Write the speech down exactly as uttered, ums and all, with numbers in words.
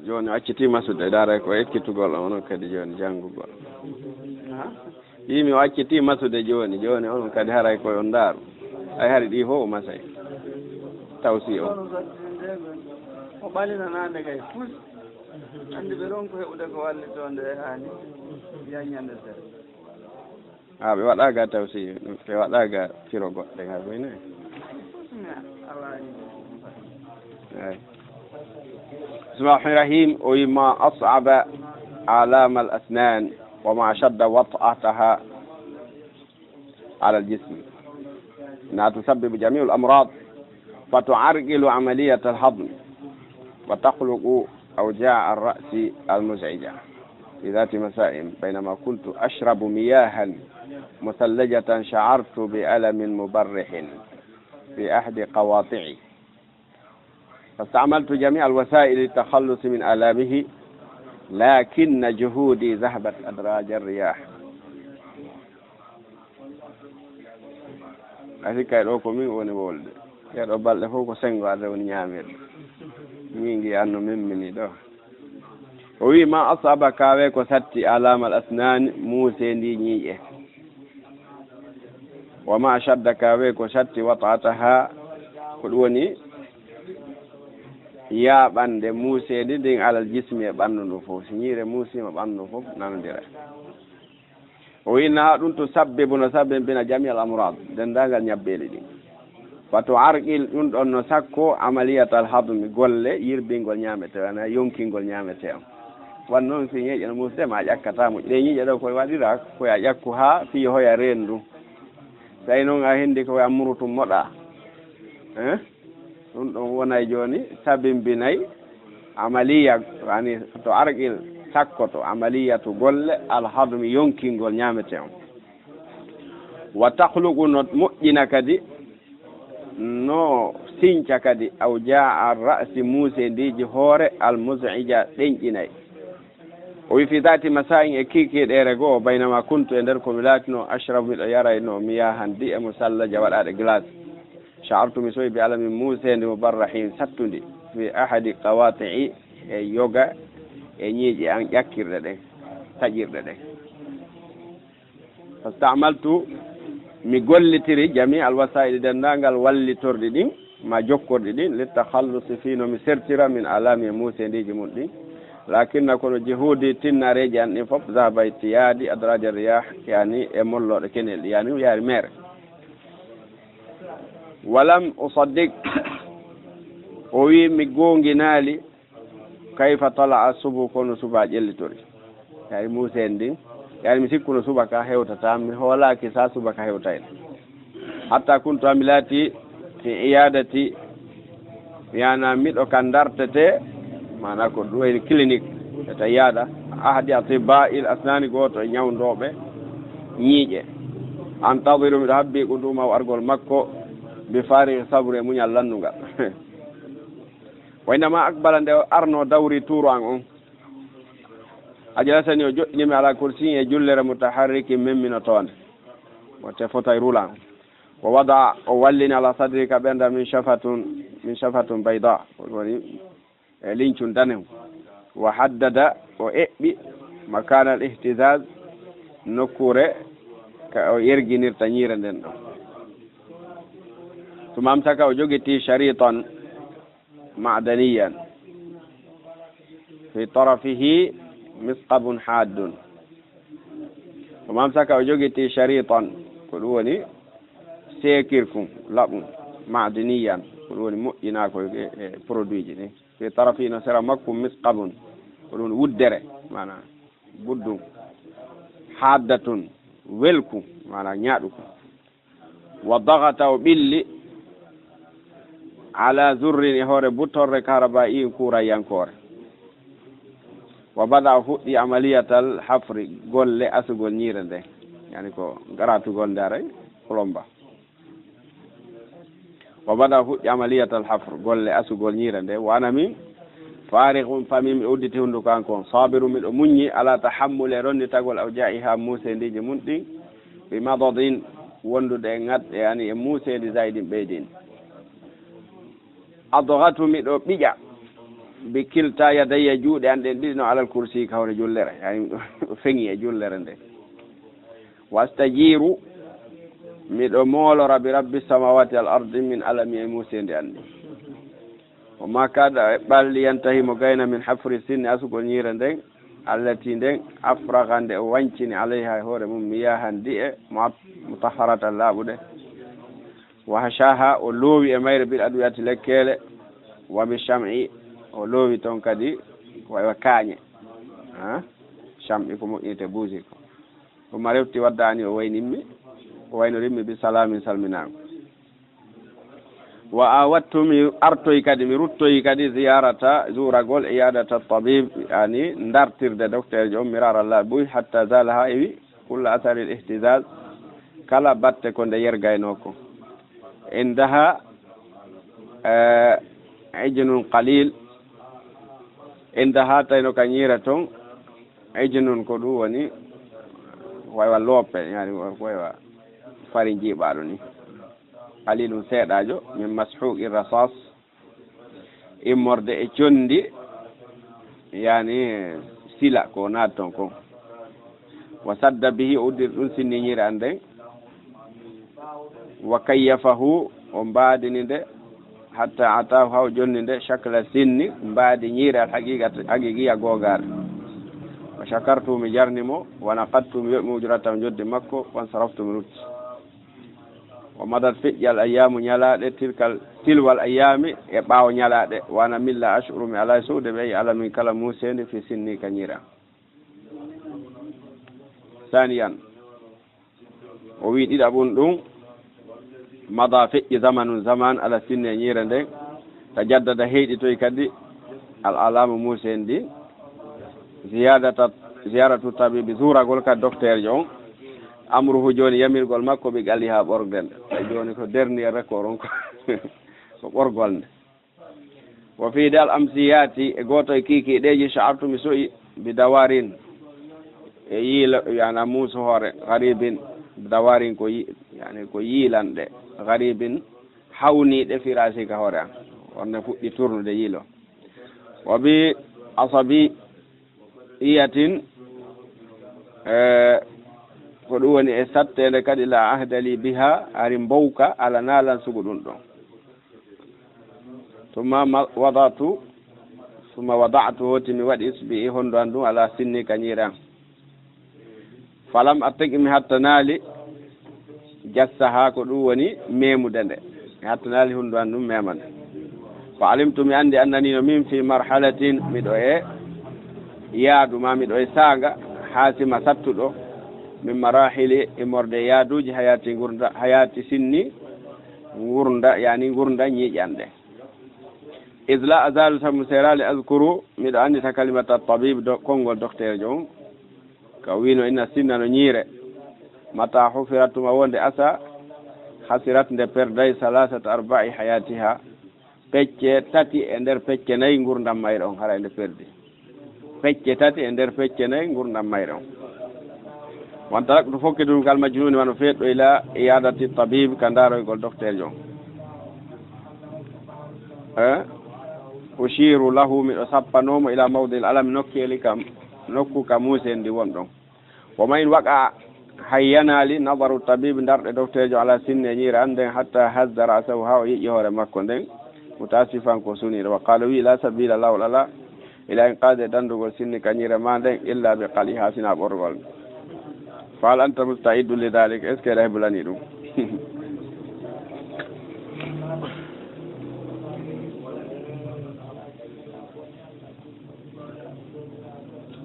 Jooni o acciti masude, daaray ko ekkitugol on, onon kadi jooni janngugol. Yimi o acciti masude jooni, jooni onon kadi haray ko on daaru. Ay hari ɗi fof o masay. Tawsi o. Kono so ɗum nde goni, o ɓalinanaande kay fus. Anndi ɓe ɗon ko heɓude ko wallitoo nde haani. Yaññande sere. Ah, ɓe waɗa ga tawsi, ɓe waɗa ga firo goɗɗe ga koy ne. Ay. بسم الله الرحمن الرحيم. وما أصعب آلام الأسنان وما أشد وطأتها على الجسم. إنها تسبب جميع الأمراض، فتعرقل عملية الهضم، وتخلق أوجاع الرأس المزعجة. في ذات مساء بينما كنت أشرب مياها مثلجة شعرت بألم مبرح في أحد قواطعي، فاستعملت جميع الوسائل للتخلص من آلامه، لكن جهودي ذهبت أدراج الرياح. A sikka e ɗo ko min woni wolde. Ɗee ɗo balɗe fof ko senngo arde woni ñaamirde. Min ngi anno min mini ɗo. O wi ma asaba kawe ko satti alamal asnani muusendi ñiiƴe. Wa ma shadda kawe ko satti watataha ko ɗum woni yaaɓande muusendi ndin alal jismi e ɓanndu ndu fof. Si ñiire muusiima ɓanndu ndu fof nanondira. O wi na ɗum to sabbibu no sabbinbina jami al amrad, denndaangal ñabbeeli ɗin. Fato arqil ɗum ɗon no sakko amaliyat al hadmi, golle yirbingol ñaamete, wona yonkingol ñaamete on. Wan noon si ñeeƴe no muusde ma ƴakkata moƴƴi. Ɗe ñiiƴe ɗo koye waɗira, koye a ƴakku haa fii hoya reendu. Tawi noon a hindi ko a murutum moɗa. Eh? Ɗum ɗon wonay jooni sabimbinay amaliya, yani to arqil sakkoto amaliyatu golle alhadmi yonkingol ñaamete on. Wa takhluqu no moƴƴina kadi, no sinca kadi awjaa ra'si muusendiiji hoore almuz'ija ɗenƴinay. O wi fi dati masa'in e kiikiiɗeere goo baynama kuntu e nder ko mi laatino ashrabu miɗo yarayno miyahan di'e musallaja waɗaaɗe glace. Sha'artu mi soyi bi alamin muuseendi mubarrahin sattundi fi ahadi qawati'i e yoga e ñiiƴe an ƴakkirɗe ɗen, taƴirɗe ɗen. Fasta'maltu mi gollitiri jami al wasa'ili denndaangal wallitorɗi ɗin ma jokkorɗi ɗin littakhallusi fii no mi sertira min alami e muuseendiiji mun ɗin. Lakinna kono jihudi tinnareeji an ɗin fof zahaba ittiyaadi adraja riyah yani e mollooɗe kenel ɗi yani yaari meere. Walam usaddiq o wi mi goonginaali kayfa tala'a subu kono suba ƴellitori. Yaari muuseen ndin yaari mi sikkuno subaka hewtata mi hoolaaki sa subaka hewtayno. Hatta kuntu ami laati fi iyadati yana miɗo ka dartete mana ko ɗum wayni clinique eta iyada ahadi atibba il asnani gooto e ñawndooɓe ñiiƴe. Antadiru miɗo habbi quduma o argol makko bi farihi sabri e muñal lannungal. Waynama akbala nde o arno dawri tuuru an on. Ajalasani o joɗɗinimi ala kursiyin e jullere mutaharriki memminotoonde. Wote fotay rulan. Wa wada o wallini ala sadri ka ɓernda min shafatun min shafatun bayda. Woni e lincun danehun. Wa haddada o eɓɓi makanal ihtizaz nokkure ka o yerginirta ñiire nden ɗon. Suma amsaka o jogiti sharitan ma'daniyan fi tarafihi misqabun haddun. Suma amsaka o jogiti sharitan ko ɗum woni seekirkun laɓun ma'daniyan ko ɗum woni moƴƴinaa ko e produit ji ɗin. Fi tarafihi no sera makku misqabun ko ɗum woni wuddere mana buddun haddatun welku mana ñaɗuku. Wa dagata o ɓilli ala zurrin e hoore buttorre kahraba'iyin kuurayyankoore. Wa bada o fuɗɗi amaliyatal hafri golle asugol ñiire nde yani ko garatugol nde aray plomba. Wa bada o fuɗɗi amaliyatal hafr golle asugol ñiire nde wana min fariqun fami mi udditi hunduko an kon sabiru miɗo muññi ala tahammule ronnitagol awja'iha muusendiji mun ɗin bi madadin wondude e ŋatɗe yani e muusendi zaydin ɓeydin. Adghatu miɗo ɓiƴa Bi kilta yadayya, juuɗe an ɗen ɗiɗi no alal kursi ka hoore jullere. Yani, o feŋi e jullere nde. Wastajiru, miɗo moolora bi rabbi samawati al ardi, min alami e muuseendi an ndi. O ma kada e ɓalli yantahi mo gayna min hafri sinni asugol ñiire nden, allati nden afraga nde o wancini alayha e hoore mum miyahan di'e muat-, mutahharatan laaɓuɗe. Wa hashaha, o loowi e mayre bil adwiyati lekkeele, wa bi sham'i, o loowi ton kadi ko wa kaañe. Ha? Sham'i ko moƴƴinete buusi ko. Ɗum a refti wadda ani o waynimmi, o waynorimmi bi salamin salminaango. Wa awattu, mi artoyi kadi, mi ruttoyi kadi ziyarata, juuragol, iyadata tabib, yani ndartirde docteur jo on, mirara laaɓuy, hatta zala, ha iwi, kulla asaril ihtizaz, kala batte ko nde yergaynoo ko. Indaha, eh, ijnun qalil, indaha tayno ka ñiire ton, ijnun ko ɗum woni, waywa loope, yani waywa fari jiiɓaaɗo ni. Qalilun seeɗaajo, min mashuqi rasas, immorde e condi, yani sila ko naat ton kon. Wa sadda bihi, o uddiri ɗum sinni ñiire an nden. Wa kayyafahu, o mbaadini nde, hatta ataahu, haa o jonni nde, shakla sinni, mbaadi ñiire al haqiqat-, haqiqiya googaare. Wa shakartu, mi jarni mo, wa naqadtu, mi yoɓi mo ujratahu, njoddi makko, wa nsaraftu, mi rutti. Wa madat, feƴƴi, al ayyaamu, ñalaaɗe, tilkal, tilwal ayyaami, e ɓaawo ñalaaɗe, wa ana min la ash'uru, mi alaa e suude ɓe, alamin, kala muuseendi, fi sinni, ka ñiire an. Saaniyan, o wi ɗiɗaɓun ɗum, mada, feƴƴi, zamanun, zaman, ala sinni, e ñiire nden, tajaddada, heyɗitoy kadi, al alaamu, muuseendi, ziyadata, ziyaratu tabibi, zuuragol ka docteur jo on, amruhu, jooni yamirgol makko, bi qaliha, ɓorgde nde. Tawi jooni ko dernier record on ko, ko ɓorgol nde. Wa fi dal amsiyati, e gooto e kiikiiɗeeji, sha'artu, mi so'i, bi dawarin, e yiilo, yani muuso hoore, garibin, dawarin ko yi-, yani ko yiilanɗe, garibin, hawniiɗe, firasi ka hoore an. Wonde fuɗɗi turnude yiilo. Wa bi asabiyatin, eh, ko ɗum woni e satteende kadi, la ahda li biha, hari mbowka ala naalan sugu ɗum ɗon. Summa ma-, wada'tu, summa wada'tu, hooti mi waɗi isbi'i, hondo an ɗum, ala sinni, ka ñiire an. Falam attaqi, mi hattanaali, jassaha, ko ɗum woni memude nde. Mi hattanaali hundo an ɗum mema nde. Fa alimtu, mi anndi, annani no min fi marhalatin, miɗo e yaadu, ma miɗo e saanga, hasima, sattuɗo, min marahili, immorde e yaaduuji, hayati ngurnda-, hayati sinni, ngurnda, yani ngurnda ñiiƴanɗe. Is la azalu, sabu mi seeraali, azkuru, miɗo anndita kalimata tabib, do-, konngol docteur jo on. Ka wino, inna sinna no ñiire. Mata hufirat, tuma wonde asa, hasirat, nde perday, salasata arba'i hayatiha. Pecce tati e nder pecce nayi ngurdam mayre on, haray nde perdi. Pecce tati e nder pecce nayi ngurdam mayre on. Wantaraktu, fokkidun kal majnuni wano feeɗɗo ila iyadati tabib, ka ndaroygol docteur jo on. Eh? Ushiru lahu, miɗo sappanomo ila mawdil alami, nokkeeli kam, nokku ka muusendi won ɗon. Wa ma in waqa, hay yanaali, nadaru tabib, ndarɗe docteur jo ala sinni e ñiire an nden, hatta hazza ra'sahu, haa o yiƴi hoore makko nden, mutasifan ko suniiɗo. Wa qala, wi, la sabila, laawol ala, ila inqadi, dandugol sinni ka ñiire ma nden, illa bi qaliha, sina ɓorgol. Fa hal anta musta'iddu li dhalik, est ce que aɗa hebulani ɗum?